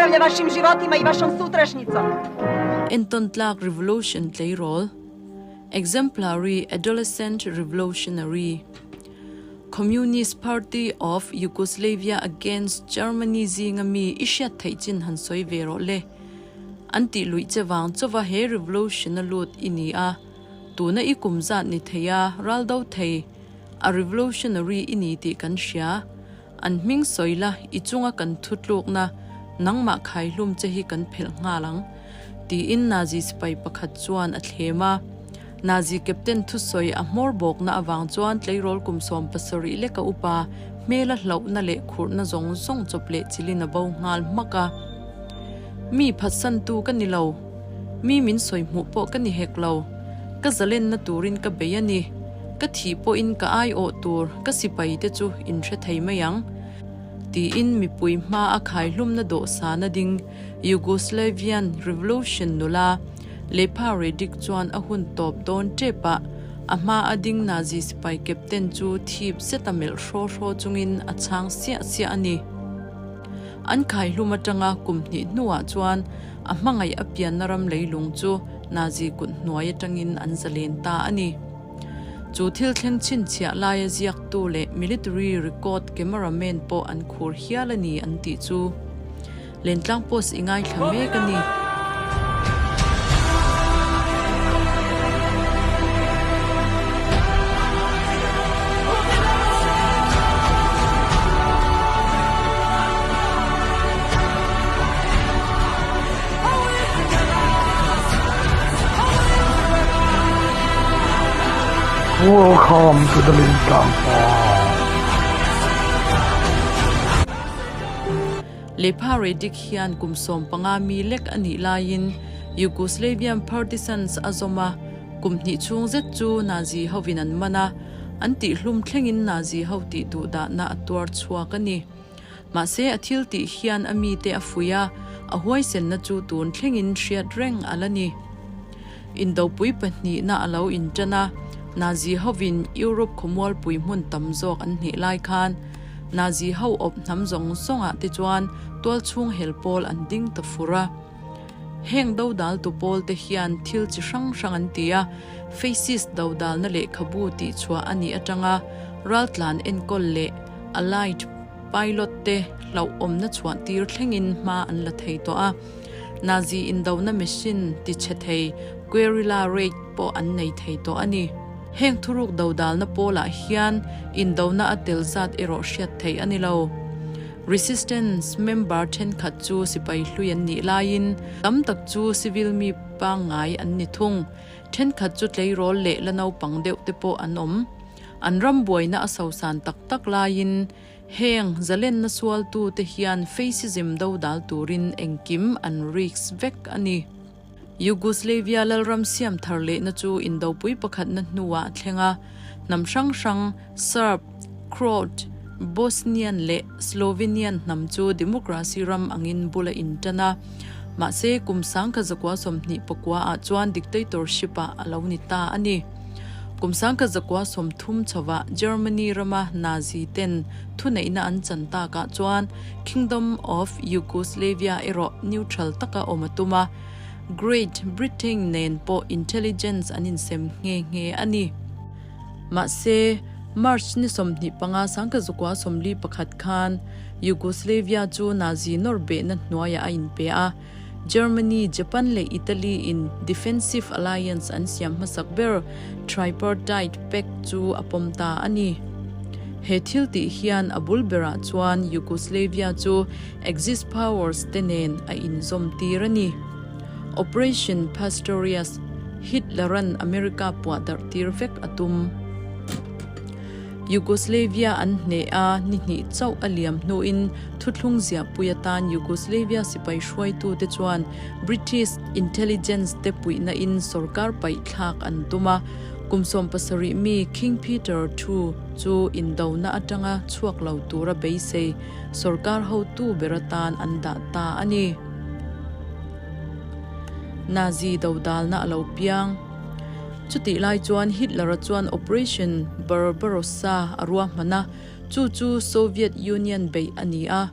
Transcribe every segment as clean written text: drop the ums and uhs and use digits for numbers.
upravlja vašim životima i vašom sutrašnjicom. Entawn tlak revolution tleirawl, Exemplary adolescent revolutionary, Communist Party of Yugoslavia against Germany zinga mi i hriat theih chin han sawi ve rawh le. An tih luih che vang chauva he revolution a lut i ni a, tuna i kum zat ni thei a, ral do thei a revolutionary i ni tih kan hria. An hming sawi la, i chunga kan thutlukna nangmah khaihlum che hi kan phelh nghal ang, tiin Nazi sipai pakhat chuan a thlem a. Nazi captain thusawi a hmawr bawkna avang chuan tleirawl kum 70 leka upa hmela hlauhna leh khurhna zawng zawng chawp leh chilin a bo nghal hmak a. Mi phatsantu ka ni lo, mi min sawi hmuh pawh ka ni hek lo, ka zalenna turin ka bei a ni. Ka thih pawhin ka aiawh tur ka sipai te chu in hre thei mai ang, tiin mipui hma a khaihlumna dawhsana ding Yugoslavian Revolution nula Lepa Redick chuan a hun tawp dawn tep ah a hma a ding Nazi sipai captain chu thip zeta melh hraw hraw chungin a chhang siah siah a ni. An khaihlum atanga kum hnih hnuah chuan a hmangaih a pianna ram leilung chu Nazi kut hnuai atangin an zalen ta a ni. Chu thil thleng chhinchhiah laia ziaktu leh military record cameraman pawh an khur hial a ni an tih chu Lentlang Post i ngaithla mek a ni. Welcome to the Lintang Farm. Lehpha Redick hian kum 15 mi lek a nih laiin Yugoslavian partisans a zawm a, kum hnih chhung zet chu Nazi hovin an man a, an tihhlum thlengin Nazi ho tih duhdahna a tuar chhuak a ni. Mahse a thil tih hian a mite a fuih a, a huaisenna chu tun thlengin hriat reng a la ni. Indopui pahnihna a lo inṭan a, Nazi hovin Europe khawmualpui hmun tam zawk an hneh lai khan Nazi ho awp hnam zawng zawngah te chuan tualchhung hel pawl an ding ta fur a. Heng dodaltu pawl te hian thil chi hrang hrang an ti a, Fascist dodalna lehkhabu tihchhuah a nih atanga raltlan enkawl leh Allied pilot te hlauhawmna chhuah tir thlengin hma an la thei tawh a. Nazi indona machine tichhe thei guerrilla raid pawh an nei thei tawh a ni. Heng thuruk dodalna pawlah hian indona a tel zat erawh hriat theih a ni lo. Resistance member thenkhat chu sipai hlui an nih laiin tam tak chu civil mi pangngai an ni thung. Thenkhat chu tleirawl leh la naupang deuh te pawh an awm. An ram buaina a sosan tak tak laiin heng zalenna sualtu te hian fascism dodal turin engkim an risk vek a ni. Yugoslavia lalram siam thar lehna chu indopui pakhatna hnuah a thleng a, hnam hrang hrang Serb, Croat, Bosnian leh Slovenian hnam chu democracy ram angin bul a intan a. Mahse, kum 1929 ah chuan dictatorship ah a lo ni ta a ni. Kum 1930 chhovah Germany rama Nazi ten thuneihna an chan takah chuan Kingdom of Yugoslavia erawh neutral taka awm a tum a, Great Britain nen pawh intelligence an insem nghe nghe a ni. Mahse, March ni 25 1941 khan Yugoslavia chu Nazi nawr behna hnuaiah a inpe a, Germany, Japan leh Italy in defensive alliance an siam hmasak ber Tripartite Pact chu a pawm ta a ni. He thil tih hian a bul berah chuan Yugoslavia chu Axis powers te nen a inzawm tir a ni. Operation Pastorius, Hitler-a'n America puah darh tir vek a tum. Yugoslavia an hneh a, ni hnih chauh a liam hnuin thuthlung ziahpui atan Yugoslavia sipai hruaitute chuan British intelligence te puihna in sorkar paihthlak an tum a, kum 70 mi King Peter ii chu indona atanga chhuak lo tura beisei sorkar hotu ber atan an dah ta a ni. Nazi dodalna a lo piang. Chutih lai chuan Hitler-a chuan Operation Barbarossa a ruahman a, chu chu Soviet Union beih a ni a.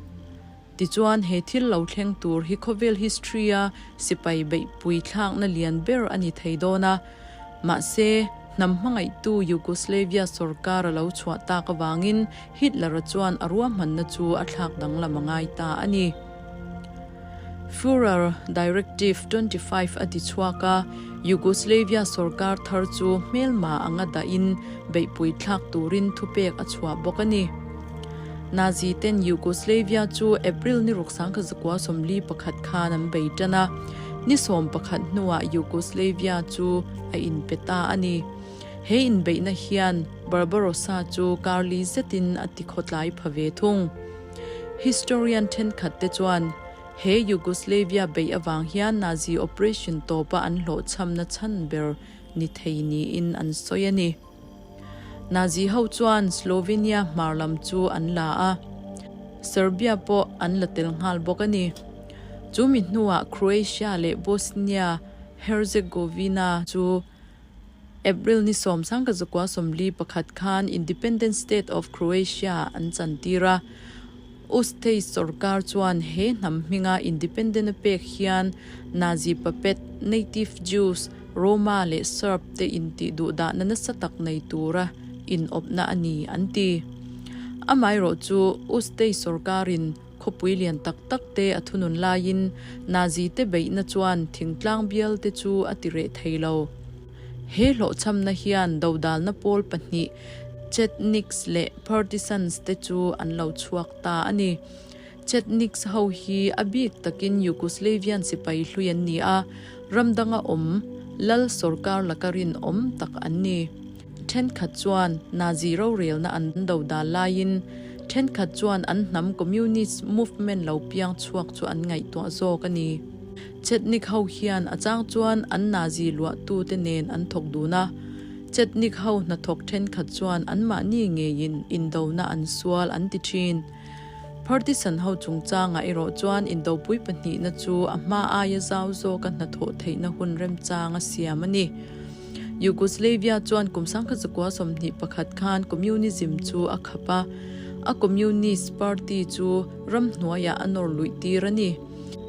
Tichuan, he thil lo thleng tur hi khawvel history-a sipai beihpui thlakna lian ber a ni thei dawn a. Mahse, hnam hmangaihtu Yugoslavia sorkar a lo chhuah tak avangin Hitler-a chuan a ruahmanna chu a thlak danglam a ngai ta a ni. Führer Directive 25 a ti chhuak a, Yugoslavia sorkar thar chu hmelma anga dahin beihpui thlak turin thupek a chhuah bawk a ni. Nazi ten Yugoslavia chu April ni ruk sangkha 41 khan an bei tan a, ni 11 hnuah Yugoslavia chu a inpe ta a ni. He inbeihna hian Barbarossa chu karli zetin a tikhawtlai pha ve thung. Historian thenkhat te chuan he Yugoslavia beih avang hian Nazi operation tawpa an hlawhchhamna chhan ber ni thei niin an sawi a ni. Nazi ho chuan Slovenia hmar lam chu an la a, Serbia pawh an la tel nghal bawk a ni. Chu mi hnuah Croatia leh Bosnia Herzegovina chu April ni 1941 khan Independent State of Croatia an chantir a. Ustay sorkar chuan he hnam hminga independent a pek hian Nazi puppet, native Jews, Roma leh Serb te intih duhdahna nasa tak nei tura inawpna a ni an ti. Amaherawh chu Ustay sorkarin khawpui lian tak tak te a thunun laiin Nazi te beihna chuan thingtlang bial te chu a ti reh thei lo. He hlawhchhamna hian dodalna pawl pahnih Chetniks leh Partisans te chu an lo chhuak ta a ni. Chetniks ho hi a bik takin Yugoslavian sipai hlui an ni a, ram danga awm lal sorkar laka rinawm tak an ni. Thenkhat chuan Nazi rorelna an dodal laiin thenkhat chuan an hnam Communist movement lo piang chhuak chu an ngaihtuah zawk a ni. Chetnik ho hian a chang chuan an Nazi luahtute nen an thawk dun a. Chetnik ho hnathawk thenkhat chuan anmahni ngeiin indona an sual an ti thin. Partisan ho chungchangah erawh chuan indopui pahnihna chu a hma aia zau zawka hnathawh theihna hun remchang a siam a ni. Yugoslavia chuan kum 1921 khan Communism chu a khap a, a Communist Party chu ramhnuaiah a nawr luih tir a ni.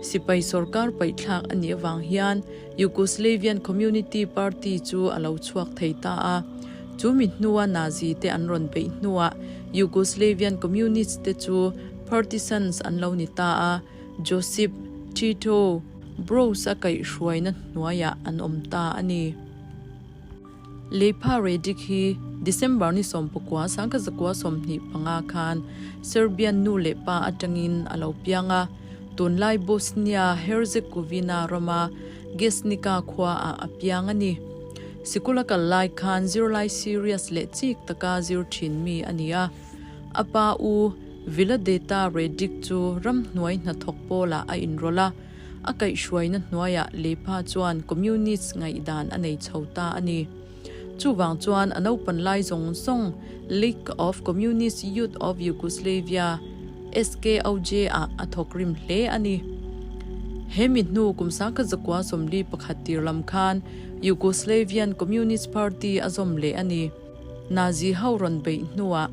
Sipai sorkar paihthlak a nih avang hian Yugoslavian Community Party chu a lo chhuak thei ta a. Chu mi hnua Nazi te an rawn beih hnuah Yugoslavian Communist te chu Partisans an lo ni ta a, Josip Tito Broz a kaihhruaina hnuaiah an awm ta a ni. Leipha Redick hi December ni 19, 1925 khan Serbian nu leh pa atangin a lo piang a, tunlai Bosnia Herzegovina rama Gesnica khuaah a piang a ni. Sikul a kal lai khan zirlai serious leh chik taka zir thin mi a ni a. A pa u Viladeta Redick chu ramhnuai hnathawk pawlah a inrawlh a. A kaihhruaina hnuaiah Lepa chuan Communist ngaihdan a nei chho ta a ni. Chuvang chuan a naupan lai zawng zawng League of Communist Youth of Yugoslavia, SKOJ, ah a thawk rim hle a ni. He mi hnu kum 1941 tir lam khan Yugoslavian Communist Party a zawm leh a ni. Nazi ho rawn beih hnuah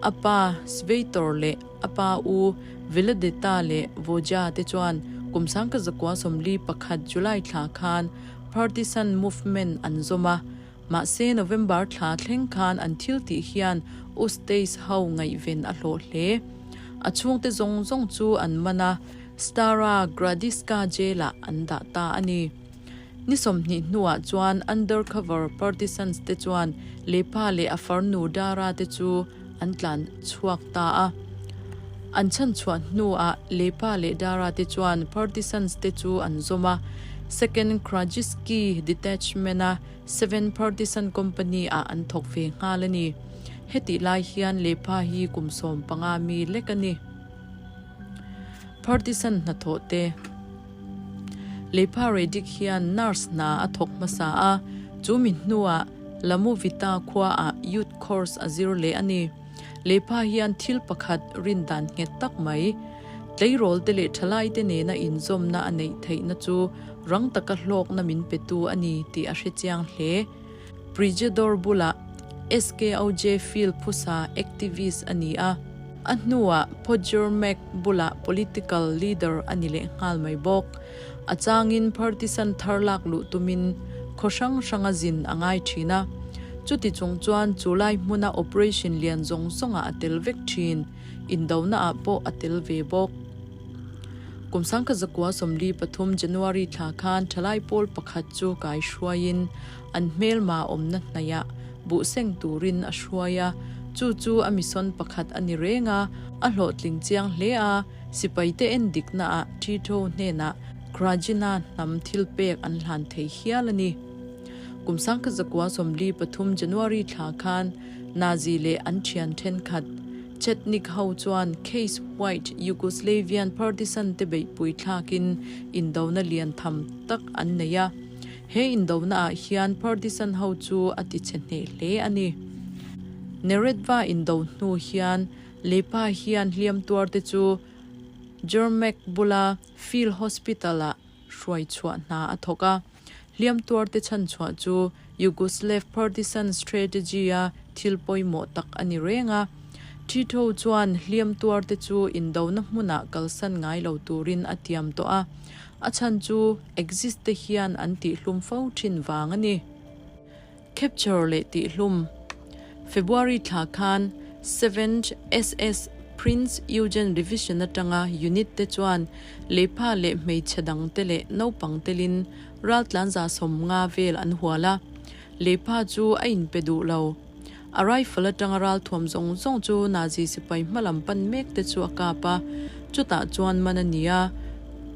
a pa Svetor leh A pa u Viladeta leh Voja te chuan kum 1941 July thla khan Partisan movement an zawm a, mahse November thla thleng khan an thil tih hian Ustays ho ngaihven a hlawh hle. A chhungte zawng zawng chu an man a, Stara Gradiska jail-ah an dah ta a ni. Ni 20 hnuah chuan undercover partisans te chuan Lepa leh a farnu Dara te chu an tlan chhuak ta a. An chhan chhuah hnuah Lepa leh Dara te chuan partisans te chu an zawm a, Second Krajewski Detachment-a Seven Partisan Company-ah an thawk ve nghal a ni. Hetih lai hian Lepa hi kum 15 mi lek a ni. Partisan hnathawh te. Leipha Redick hian nurse hna a thawk hmasa a, chu mi hnuah Lamovita khuaah youth course a zir leh a ni. Leipha hian thil pakhat rin dan nghet tak mai, tleirawl te leh thalai te nena inzawmna a neih theihna chu rang taka hlawkna min petu a ni tih a hrechiang hle. Prijedor bulah SKOJ field phusa activist a ni a. A hnuah Podjormek bulah political leader a ni leh nghal mai bawk. A changin partisan thar lak luh tumin khaw hrang hranga zin a ngai thin a. Chuti chung chuan chu lai hmuna operation lian zawng zawngah a tel vek thin, indonaah pawh a tel ve bawk. Kum 1943 January thla khan thalai pawl pakhat chu kai hruaiin an hmelma awmna hnaihah buh seng turin a hruai a, chu chu a mission pakhat a ni reng a, a hlawhtling chiang hle a, sipaite en diknaah Tito hnenah Krajina hnam thil pek an hlan thei hial a ni. Kum 1943 January thla khan Nazi leh an thian thenkhat Chetnik ho chuan Case White Yugoslavian partisan te beihpui thlakin indona lian tham tak an nei a. He indona ah hian partisan ho chu a ti chhe hneh hle a ni. Neretva indo hnu hian Lepa hian hliam tuar te chu Jermek bula Field Hospital ah hruai chhuah hna a thawk a. Hliam tuar te chhan chhuah chu Yugoslav partisan strategy a thil pawimawh tak a ni reng a. Tito chuan hliam tuar te chu indona hmunah kalsan ngai lo turin a tiam tawh a. A chhan chu exist te hian an tihhlum fo thin vang a ni. Capture leh tihhlum. February thla khan Seventh SS Prince Eugen Division atanga unit te chuan lehpha leh hmeichhe dang te leh naupang telin raltlan 150 vel an hual a. Lehpha chu a inpe duh lo. A rifle atanga ralthuam zawng zawng chu Nazi sipai hmalam pan mek te chu a kap a, chutah chuan man a ni a,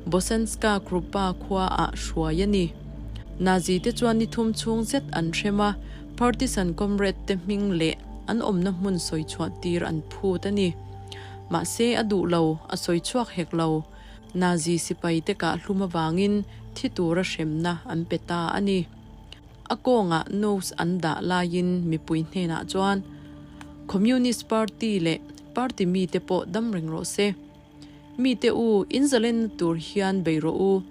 Bosanska Krupa khua ah hruai a ni. Nazi te chuan ni thum chhung zet an hrem a, partisan comrade te hming leh an awmna hmun sawi chhuah tir an phut a ni. Mahse a duh lo, a sawi chhuak hek lo. Nazi sipai te kah hlum avangin thi tura hremna an pe ta a ni. A kawngah nose an dah laiin mipui hnenah chuan Communist Party leh party mite pawh dam reng rawh se. Mite u, in zalenna tur hian bei rawh u.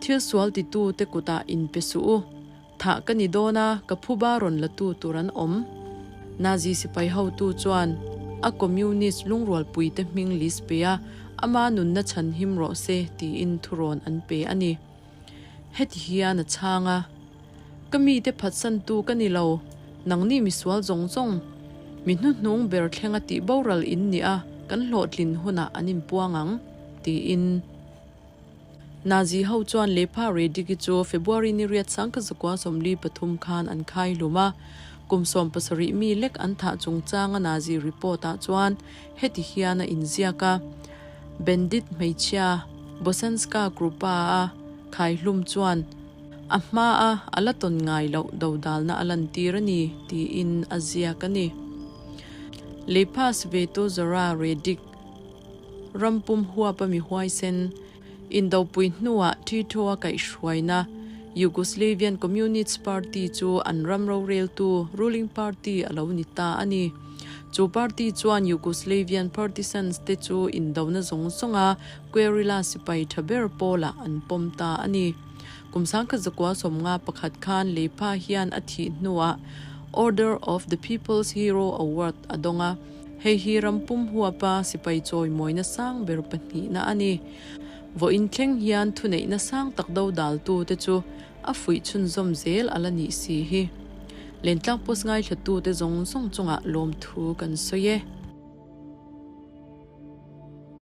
Thil sual titu te kutah in pe suh u. Thah ka ni dawn a, ka phuba rawn la tu tur an awm. Nazi sipai hotu chuan a Communist lungrualpuite hming list pe a, ama nunna chhanhim rawh se tiin thurawn an pe a ni. Heti hian a chhang a, Ka mite phatsantu ka ni lo, nangni misual zawng zawng, mi hnuhnung ber thlenga tih boral in ni a, kan hlawhtlin hunah an inpuang ang, tiin. Nazi ho chuan Lepha Rediki chu February ni riat 1943 khan an khai hlum a, kum 17 mi lek an thah chungchanga Nazi report ah chuan heti hian a inziak a, Bandit hmeichhia Bosanska Krupa-a khaihlum chuan a hmaa a la tawn ngai loh dodalna a lantir a ni tiin a ziak a ni. Leiphas Svetozara Redick rampum huapa mi huaisen Indopui hnuah Tito-a kaihhruaina Yugoslavian Communist Party chu an ram roreltu, ruling party, a lo ni ta a ni. Chu party chuan Yugoslavian partisans te chu indona zawng zawnga guerrilla sipai tha ber pawlah an pawm ta a ni. Kum 1951 khan Leipha hian a thih hnuah Order of the People's Hero Award a dawng a. Hei hi ram pum huapa sipai chawimawina sang ber pahnihna a ni. Vawiin thleng hian thuneihna sang tak dodaltu te chu a fuih chhunzawm zel a la nih si hi. Lentlang post ngaithlatute zawng zawng chungah lawmthu kan sawi e.